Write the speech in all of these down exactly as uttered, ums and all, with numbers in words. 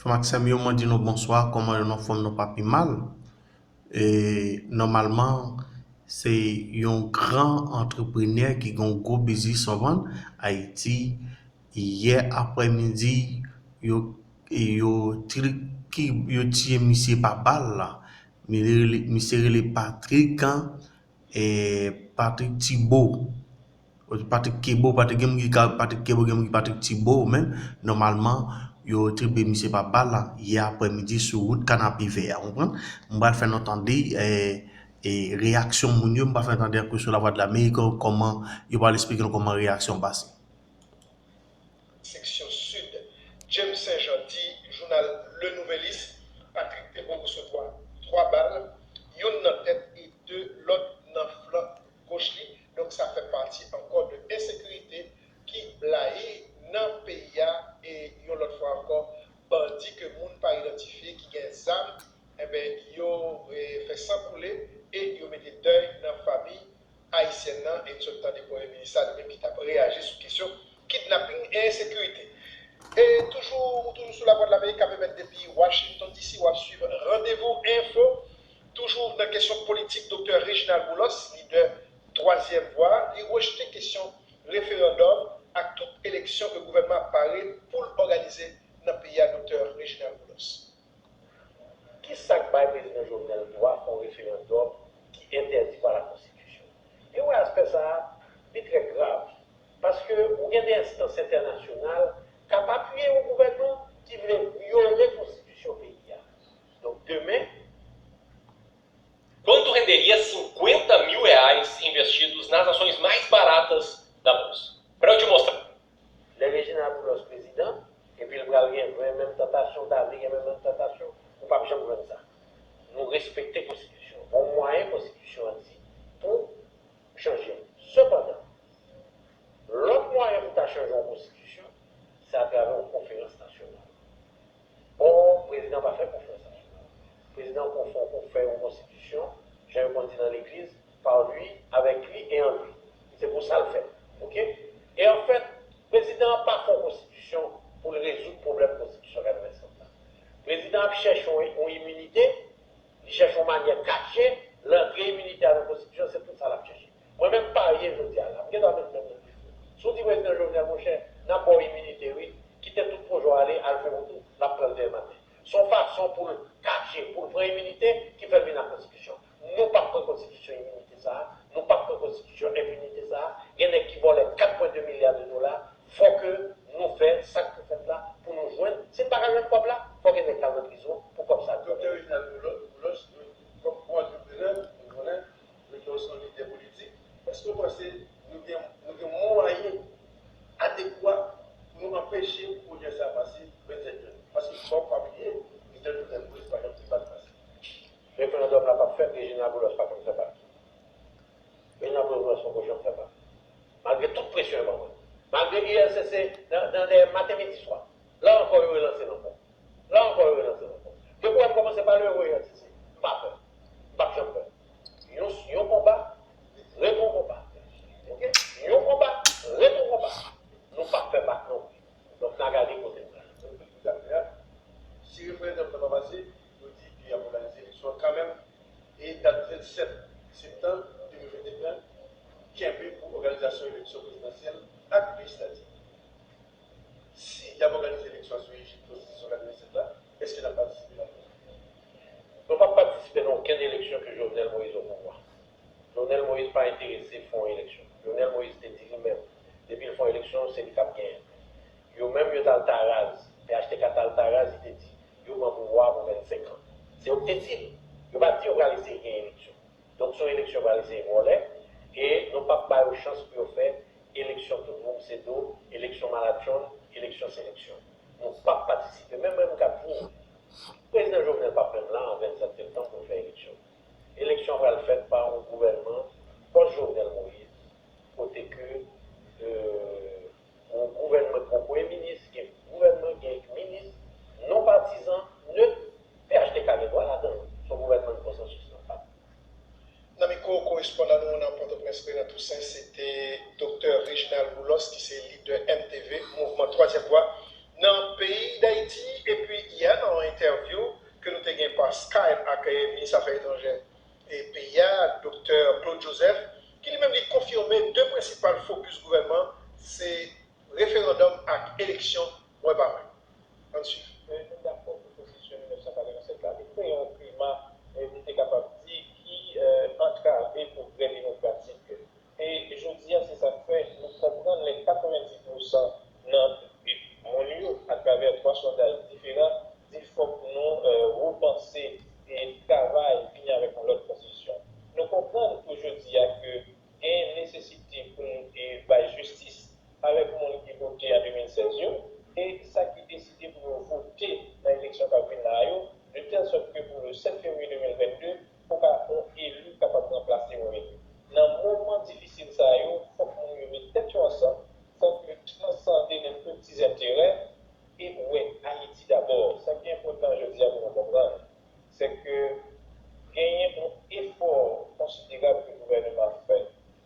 Frè m ak sè m yo, mwen di nou bonswa, kòman nou, anfòm nou pa pi mal. E, nòmalman, se yon gran antreprenè ki gen yon gwo biznis, w konprann, Ayiti. Yè aprèmidi, yo, yo, tri- ki- yo tiye misye pa bal la. Misye rele, misye rele Patrick, e, Patrick Thibault. Patrick Kebo, Patrick, gen moun ki ka Patrick Kebo, gen moun ki Patrick Thibault, men nòmalman, yo tribiye misye pa bal la, yè aprèmidi sou wout Kanapevè a, w konprann? M pral fè nou tande, e, e, reyaksyon moun yo, m pral fè nou tande ankò sou Lavwadlamerik, kòman yo pral esplike nou kòman reyaksyon pase. Seksyon Sid, James Saint Jean di jounal Le Nouvelliste, Patrick Kebo resevwa twa bal, youn nan tèt e de lòt nan flank goch li. Donk, sa fè pati ankò de ensekirite ki blayi nan peyi a. E yon lòt fwa ankò, bandi ke moun pa idantifye ki gen zam, enben, yo, e, fè san koule e yo mete dèy nan fanmi ayisyèn nan. E n sot tande Premye Minis la, li menm ki t ap reyaji sou kesyon kidnaping e ensekirite. E toujou, ou toujou sou Lavwadlamerik k ap emèt depi Washington D C, w ap swiv Randevou Enfo. Toujou nan kesyon politik, Doktè Reginald Boulos, lidè Twazyèm Vwa, li rejte kesyon referandòm ak tout eleksyon ke gouvènman ap pare pou l òganize nan peyi a. Doktè Reginald Boulos. Ki sa k bay Prezidan Jovenel dwa fè yon referandòm ki entèdi pa la Konstitisyon? E w wè aspè sa a, li trè grav, paske ou gen de enstans entènasyonal k ap apiye yon gouvènman ki vle vyole Konstitisyon peyi a. Donk, demen, Quanto renderia cinquenta mil reais investidos nas ações mais baratas da bolsa? Para eu te mostrar. Lè Reginald Boulos prezidan, epi l pral gen vre menm tantasyon, w ta vle gen menm tantasyon, ou p ap janm jwenn sa. Nou respekte konstitisyon an. Gon mwayen konstitisyon an di pou chanje l. Sepandan, lòt mwayen pou ta chanje yon konstitisyon, se atravè yon konferans nasyonal. Or, prezidan pa fè konferans nasyonal. Prezidan konfon pou fè yon konstitisyon, jan yo konn di nan legliz, par lui, avec lui et en lui. Se pou sa l fèt. Oke? E anfèt, prezidan an pa fè yon konstitisyon pou l rezoud pwoblèm konstitisyon katrevennsèt la. Prezidan ap chèche yon, yon iminite, li chèche yon manyè kache lantre iminite a nan konstitisyon, se tout sa l ap chèche. Mwen menm parye jodi a la, m gen dwa met men m nan dife. Si w di prezidan Jovenel, monchè, n ap ba w iminite wi, kite tout pwojè w ale, al fè wout ou, l ap pran l demen maten. Se yon fason pou l kache, pou l pran iminite ki fè l vin ak konstitisyon. Nou p ap pran konstitisyon iminite sa a, nou p ap pran konstitisyon enpinite sa a. Gen nèg ki vòlè kat pwen de milya de dola, fòk nou fè sa k pou fèt la pou nou jwenn. Si n pa ka jwenn kòb la, fò gen nèg k al nan prizon pou kòb sa a. Doktè Reginald Boulos, kòm gwo antreprenè, nou konnen, Doktè, w se yon lidè politik. Èske w panse nou gen, nou gen mwayen adekwa pou nou anpeche pwojè sa a pase vennsèt jen? Paske fò w pa bliye, Prezidan Jovenel Moïse pa janm te bat pase. Referandòm la p ap fèt, Reginald Boulos pa konn fè pati. Reginald Boulos poko janm fè pati. Malgre tout presyon yo ban mwen. Malgre I L C C nan, nan dèyè maten midi swa. La ankò yo relanse l ankò. La ankò yo relanse l ankò. Depi w wè m kòmanse pale, yo voye anti se. M pa pè. M p ap janm pè. Yon, yon konba, ret yon konba. Oke? Yon konba, ret yon konba. Nou p ap fè bak non plis. Donk n a gade kote n prale. Si referandòm nan pa pase, yo di ke y ap òganize eleksyon an kanmenm. E dat vennsèt septanm de mil venteyen kenbe pou òganizasyon eleksyon prezidansyèl ak lejislatif. Si y ap òganize eleksyon an sou ejid Konstitisyon katrevennsèt la, èske n ap patisipe ladan l? Nou p ap patisipe nan okenn eleksyon ke Jovenel Moïse o pouvwa. Jovenel Moïse pa enterese fè yon eleksyon. Jovenel Moïse te di li menm, depi l fè yon eleksyon, se li k ap genyen. Yo menm, yo t al Taraz, P H T K t al Taraz, li te di, yo pran pouvwa a pou vennsenk an. Se yo k te di l. Yo pa t di yo pral eseye gen eleksyon. Donk, se yon eleksyon yo pral eseye vòlè, e nou p ap ba yo chans pou yo fè eleksyon tout voum se do, eleksyon malatchonn, eleksyon seleksyon. Nou p ap patisipe. Menm mwen, m ka di w, Prezidan Jovenel p ap menm la an vennsèt septanm pou l fè eleksyon. Eleksyon an pral fèt pa yon gouvènman pòs Jovenel Moïse, kote ke, euh, yon gouvènman ki gon premye minis, gen gouvènman, gen minis, non patizan, net, P H T K gen dwa ladan l. Se yon gouvènman de konsansis nan pa. Nan mikwo korespondan nou an nan Pòtoprens, Renan Toussaint, se te Doktè Reginald Boulos, ki se lidè M T V, Mouvman Twazyèm Vwa, nan peyi Dayiti. Epi yè, Skype ak eh, minis afè etranjè eh, peyi a, Doktè Claude Joseph, ki li menm li konfime de prensipal fokis gouvènman se referandòm ak eleksyon wè pa wè. Ann swiv. Nou dakò pou konstitisyon mil nèf san katrevennsèt la, li kreye yon klima, eh, nou te kapab di, ki eh, antrave pwogrè demokratik. E jodi a, se sa k fè nou konprann lè katrevenndis pousan nan moun yo, atravè twa sondaj diferan, di fòk nou eh, repanse e travay, vini avèk yon lòt konstitisyon. Nou konprann pou jodi a ke gen nesesite pou nou eh, bay jistis avèk moun ki vote an de mil sèz yo, e sa ki deside pou yo vote nan eleksyon k ap vin la a yo, de tèl sòt ke pou le sèt fevriye de mil vennde, pou ka yon eli kapab ranplase yon eli. Nan moman difisil sa yo, fòk moun yo met tèt yo ansanm, fòk yo transande nenpòt ti enterè e wè Ayiti dabò. Sa ki enpòtan jodi a pou nou konprann, se ke genyen yon efò konsiderab ke gouvènman ap fè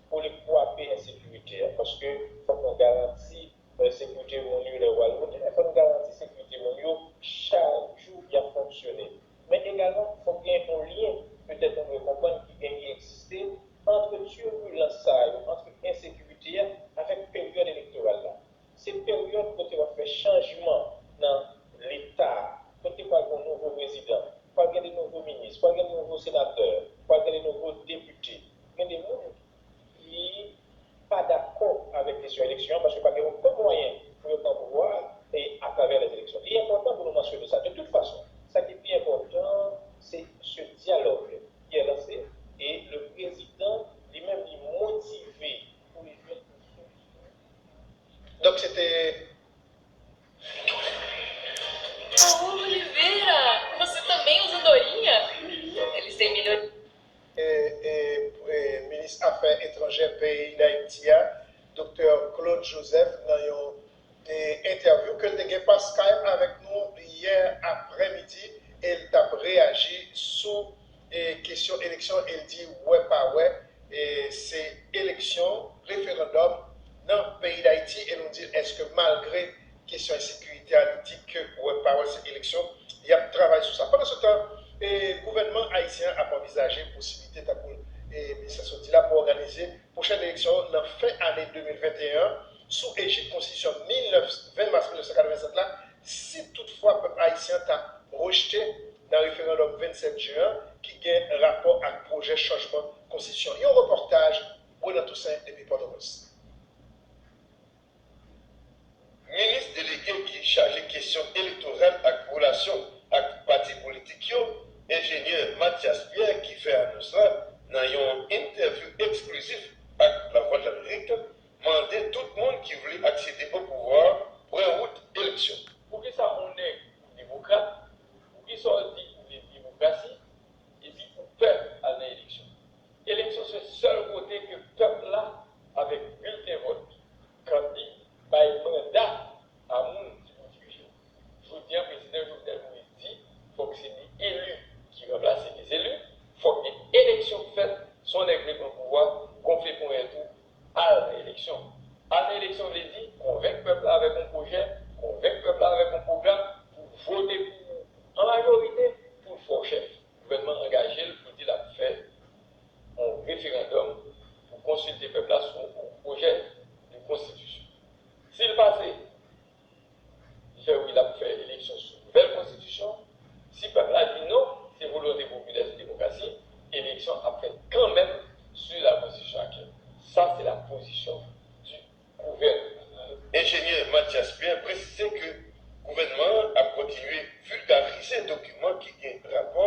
pou li kwape ensekirite a, paske fòk nou garanti eh, sekirite moun yo lè yo al vote, men fò n garanti sekirite moun yo chak jou y ap fonksyone. Men egalman, fòk gen yon lyen, petèt nou dwe konprann ki gen, ki egziste ant tibilans sa yo, ant ensekirite a avèk peryòd elektoral la. Se peryòd kote w ap fè chanjman nan Leta a, kote pral gen yon nouvo prezidan, pral gen de nouvo minis, pral gen de nouvo senatè, pral gen de nouvo depite. Gen de moun ki pa dakò avèk kesyon eleksyon an, paske pa gen okenn mwayen pou yo pran pouvwa a atravè lèzeleksyon. Li enpòtan pou nou mansyone sa. De tout fason, sa ki pi enpòtan, se se dyalòg ki a lanse e le prezidan li menm li motive pou li jwenn yon solisyon. Donk, se te Raul Oliveira, você também usa andorinha? Eles têm minoria. e, e, e, minis afè etranjè peyi Dayiti a, Doktè Claude Joseph, nan yon e, entèvyou ke l te gen pa Skype avèk nou yè aprèmidi, e l t ap reyaji sou e, kesyon eleksyon, e l di wè pa wè, e, se eleksyon, referandòm nan peyi Dayiti, e nou di l èske malgre kesyon ensekirite a, li di ke wè pa wè se eleksyon, y ap travay sou sa. Pandansetan, e, gouvènman ayisyen an ap anvizaje posiblite, tankou e, minis la sot di la, pou òganize pwochèn eleksyon nan fen ane de mil venteyen an, sou ejid konstitisyon mil nèf, ven mas mil nèf san katrevennsèt la, si toutfwa pèp ayisyen an ta rejte nan referandòm vennsèt jen an, ki gen rapò ak pwojè chanjman konstitisyon. Yon repòtaj Renan Toussaint depi Pòtoprens. Minis delege ki chaje kesyon elektoral ak relasyon ak pati politik yo, enjenyè Mathias Pierre, ki fè anons la nan yon entèvyou eksklizif ak Lavwadlamerik, mande tout moun ki vle aksede o pouvwa pran wout eleksyon. Poukisa yon nèg demokrat, poukisa w di ou vle demokrasi, epi pou pèp al nan eleksyon. Eleksyon se sèl kote ke pèp la, avèk bilten vòt li, k ap li bay manda a moun ki pou dirije w. Jodi a, prezidan Jovenel Moïse di fòk se li eli ki ranplase lezeli, fòk gen eleksyon k fèt, si yon nèg vle pran pouvwa, gonfle ponyèt ou, al nan eleksyon. Al nan eleksyon vle di konvenk pèp la avèk yon pwojè, konvenk pèp la avèk yon pwogram, pou vote pou ou an majorite pou l fè w chèf. Gouvènman angaje l pou di l ap fè yon referandòm pou konsilte pèp la sou yon pwojè de konstitisyon. Si l pase, li fè wi, l ap fè eleksyon sou nouvèl konstitisyon. Si pèp la di non, se volonte popilè, se demokrasi, eleksyon ap fèt kanmenm sou la konstitisyon aktyèl. Sa se la pozisyon di gouvènman. Enjenyè Mathias Pierre presize ke gouvènman an ap kontinye vilgarize dokiman ki gen rapò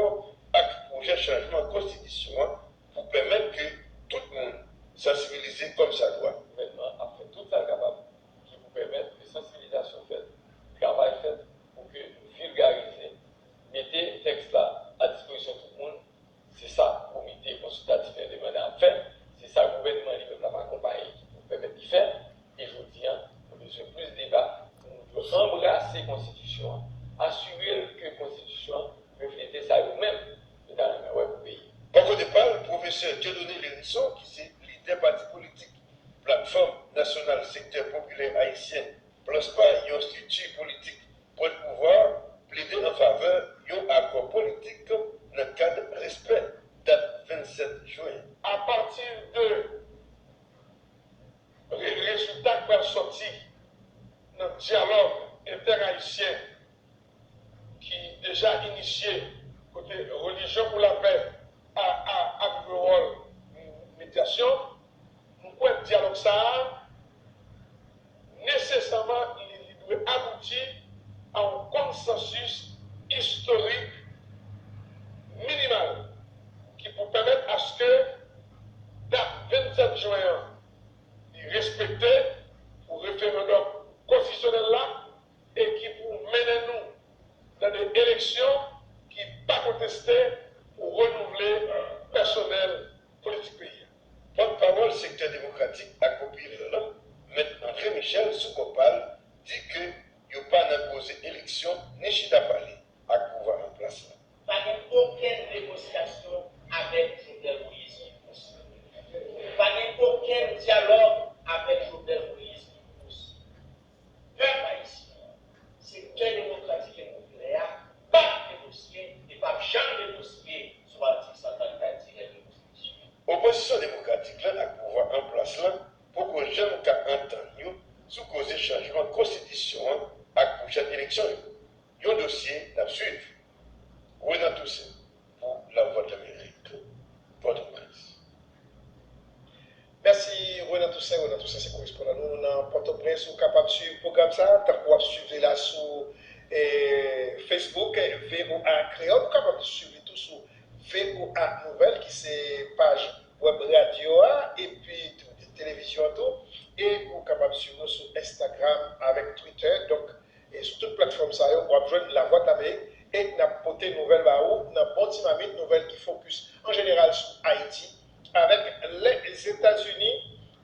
ak pwojè chanjman konstitisyon an pou pèmèt ke tout moun sansibilize kòmsadwa. Gouvènman an ap fè tout sa l kapab ki pou pèmèt ke sansibilizasyon fèt, travay fèt pou ke nou vilgarize, mete tèks la a dispozisyon tout moun. Se sa komite konsiltatif endepandè ap fè. Se sa gouvènman li menm l ap akonpaye ki pou pèmèt li fè. E jodi a, nou bezwen plis deba pou nou ranbrase konstitisyon an, asire l ke konstitisyon an reflete sa yo menm yo ta renmen wè pou peyi. Bò kote pa l, pwofesè Dieudonné Lherisson, ki se lidè pati politik Platfòm Nasyonal Sektè Popilè Ayisyen, PLANSPA, yon estrikti politik pwòch pouvwa, plede an favè yon akò politik deja inisye, kote Relijyon pou Lapè a, a, a jwe wòl medyasyon, m kwè dyalòg sa a, nesesèman, li, li dwe abouti a yon konsansis istorik minimal ki pou pèmèt aske dat vennsèt jen an li respekte pou referandòm konstitisyonèl la e ki pou mennen nou nan de eleksyon ki pa konteste pou renouvle pèsonèl politik peyi a. Pòtpawòl sektè demokratik ak popilè la, Mèt André Michel, sou kò pa l, di ke yo pa nan koze eleksyon ni chita pale ak pouvwa an plas la. Pa gen okenn negosyasyon avèk Jovenel Moïse ki posib. Pa gen okenn dyalòg avèk Jovenel Moïse ki posib. Pèp ayisyen an, sektè demokratik e popilè a, p ap negosye e p ap janm negosye sou atik san trannkat tirè de konstitisyon an. Opozisyon demokratik la ak pouvwa an plas la poko janm ka antann yo sou koze chanjman konstitisyon an ak pwochèn eleksyon yo. Yon dosye n ap swiv. Renan Toussaint pou Lavwadlamerik, Pòtoprens. Mèsi, Renan Toussaint. Renan Toussaint se korespondan nou nan Pòtoprens. Ou kapab swiv pwogram sa a tankou w ap swiv li la sou eh, Facebook, eh, V O A Kreyòl. Ou kapab swiv li tou sou V O A Nouvèl, ki se paj wèb radyo a, epi tou, televizyon an tou. E ou kapab swiv nou sou Instagram avèk Twitter. Donk, e sou tout platfòm sa yo, w ap jwenn Lavwadlamerik e n ap pote nouvèl ba ou nan bon ti mamit, nouvèl ki fokis an jeneral sou Ayiti avèk Lèzetazini.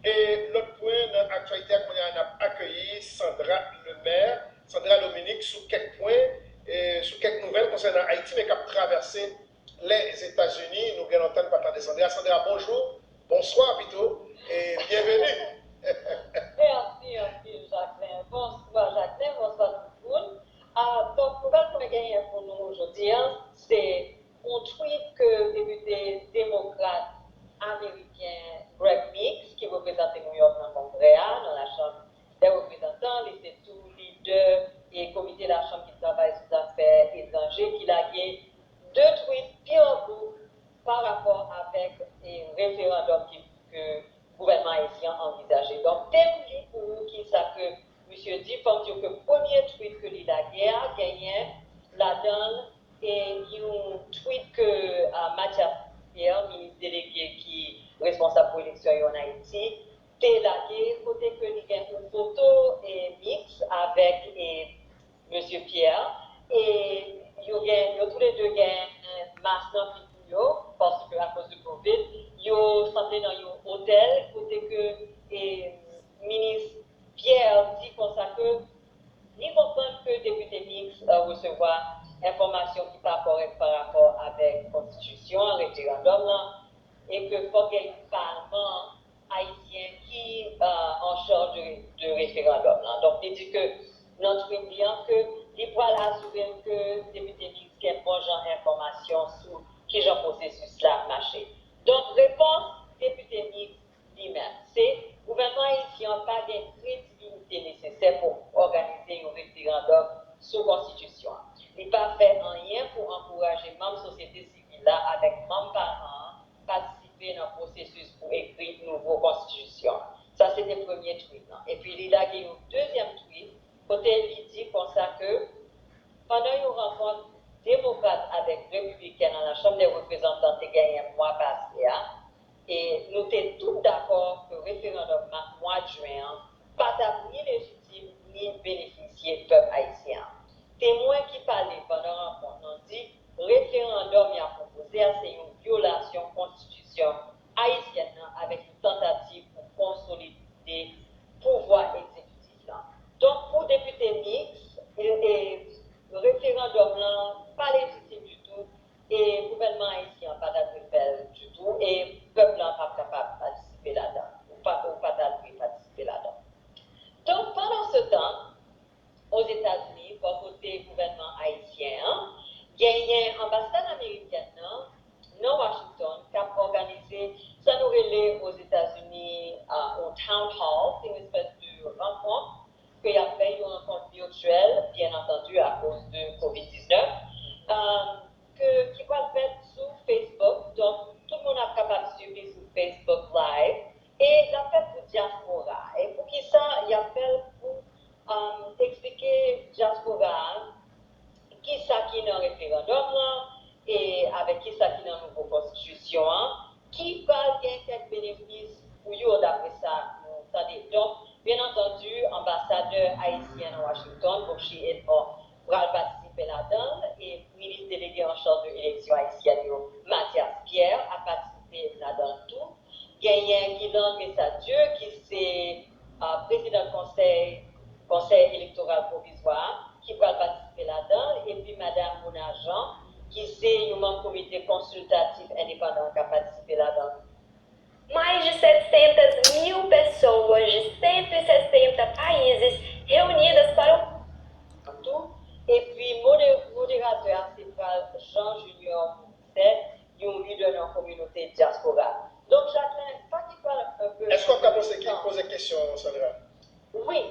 E lòt pwen nan aktyalite a, kounye a n ap akeyi Sandra Lemaire, Sandra Dominique, sou kèk pwen, e sou kèk nouvèl konsènan Ayiti, men k ap travèse Lèzetazini. Nou gen lontan n pa tande Sandra. Sandra, bonjou, bonswa pito, e byenveni. Mèsi anpil, Jacquelin. Bonswa, Jacquelin, bonswa tout moun. Ah, donk, nouvèl mwen genyen pou nou jodi a, se yon tweet ke depite demokrat ameriken Greg Meeks, ki reprezante Nouyòk nan Kongrè a, nan Lachanm dè Reprezantan, li se tou lidè e Komite Lachanm ki travay sou zafè etranje, ki lage de tweet byen bouk pa rapò avèk e referandòm ki, ke gouvènman ayisyen an anvizaje. Donk, te m li pou ou kisa ke misye di, fò m di w ke premye tweet ke li lage a genyen ladan l e yon tweet ke ah, Mathias Pierre, minis delege ki responsab pou eleksyon yo ann Ayiti, te lage, kote ke li gen yon foto e Meeks avèk e mesye Pierre, e yo gen, yo tou le de gen mas nan figi yo, paske akoz de Covid, yo sanble nan yon otèl, kote ke e minis Pierre di konsa ke li konprann ke depite Meeks resevwa enfòmasyon ki pa kòrèk pa rapò avèk konstitisyon an, referandòm lan, e ke fòk gen yon palman ayisyen ki an chaj de, de referandòm lan. Donk, li di ke nan tweet li an ke li pral asire l ke depite Meeks gen bon jan enfòmasyon sou kijan pwosesis la ap mache. Donk, repons depite Meeks li menm, se gouvènman ayisyen an pa gen kredibilite nesesè pou òganize yon referandòm sou konstitisyon an. Li pa fè anyen pou ankouraje manm sosyete sivil la avèk manm palman an patisipe nan pwosesis pou ekri nouvo konstitisyon an. Sa se te premye tweet lan. Epi li lage yon dezyèm tweet kote li di konsa ke pandan yon rankont demokrat avèk repibliken nan Lachanm dè Reprezantan te genyen mwa pase a, e nou te tout dakò ke referandòm mwa jen an pa t ap ni lejitim ni benefisye pèp ayisyen an. Temwen ki pale pandan rankont lan di referandòm y ap pwopoze a se yon vyolasyon konstitisyon ayisyèn nan avèk yon tantativ pou konsolide pouvwa egzekitif lan. Donk, pou depite Meeks, e, e, referandòm lan pa lejitim ditou, e gouvènman ayisyen an pa ta dwe fè l ditou, e pèp lan p ap kapab patisipe ladan, ou pa, ou pa ta dwe patisipe ladan. Donk, pandansetan, Ozetazini, bò kote gouvènman ayisyen an, genyen anbasad amerikèn nan nan Washington k ap òganize sa nou rele Ozetazini yon town hall, se yon espès de rankont ke y ap fè, yon rankont vityèl, byen antandi, akoz de Covid diznèf. ki nan referandòm lan e avèk kisa ki nan nouvo konstitisyon an, ki pral gen kèk benefis pou yo, dapre sa nou tande. Donk, byen antandi, anbasadè ayisyen nan Washington, Boshi Edmond, pral patisipe ladan l, e minis delege an chaj de eleksyon ayisyèn yo, Mathias Pierre, ap patisipe ladan l tou. Genyen Guilan Mesadieu, ki se uh, prezidan konsèy, konsèy elektoral pwovizwa a, ki pral patisipe ladan l, epi Madam Mona Jean, ki se yon manm komite konsiltatif endepandan k ap patisipe ladan l. Mais de setecentas mil pessoas de cento e sessenta países reunidas para o tou. Epi moderatè a se pral Jean Junior Morisset, yon lidè nan kominote dyaspora. Donk, Jacqueline, sa ki pral enpe. Èske w ap ka poze poze kesyon, Sandra? Wi,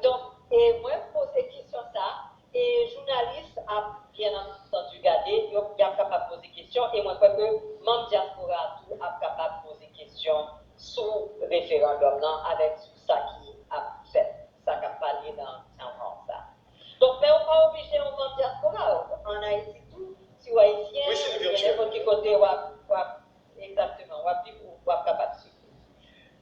donk, e mwen poze kesyon sa, e jounalis ap byen antandi gade, yo y ap kapab poze kesyon, e mwen kwè ke manm dyaspora a tou ap kapab poze kesyon sou referandòm nan avèk sou sa ki ap fèt, sa k ap pale nan town hall sa. Donk, men ou pa oblije yon manm dyaspora, ann Ayiti tou, si w ayisyen, ou gen nenpòt ki kote w ap, w ap, egzakteman, w ap viv, w ap kapab swiv.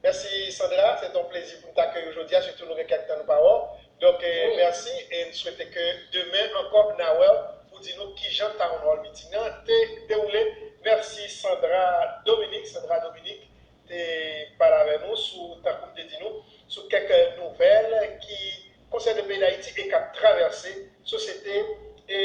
Mèsi Sandra, se te yon plezi pou n t akèy ou jodi a, sitou nou gen kèk tan nou pa wè w. Donk, mèsi e n swete ke demen ankò n a wè w pou di nou kijan town hall meeting nan te dewoule. Mèsi Sandra Dominique, Sandra Dominique te pale avè nou sou, tankou m te di nou, sou kèk nouvèl ki konsène peyi Dayiti e k ap travèse sosyete e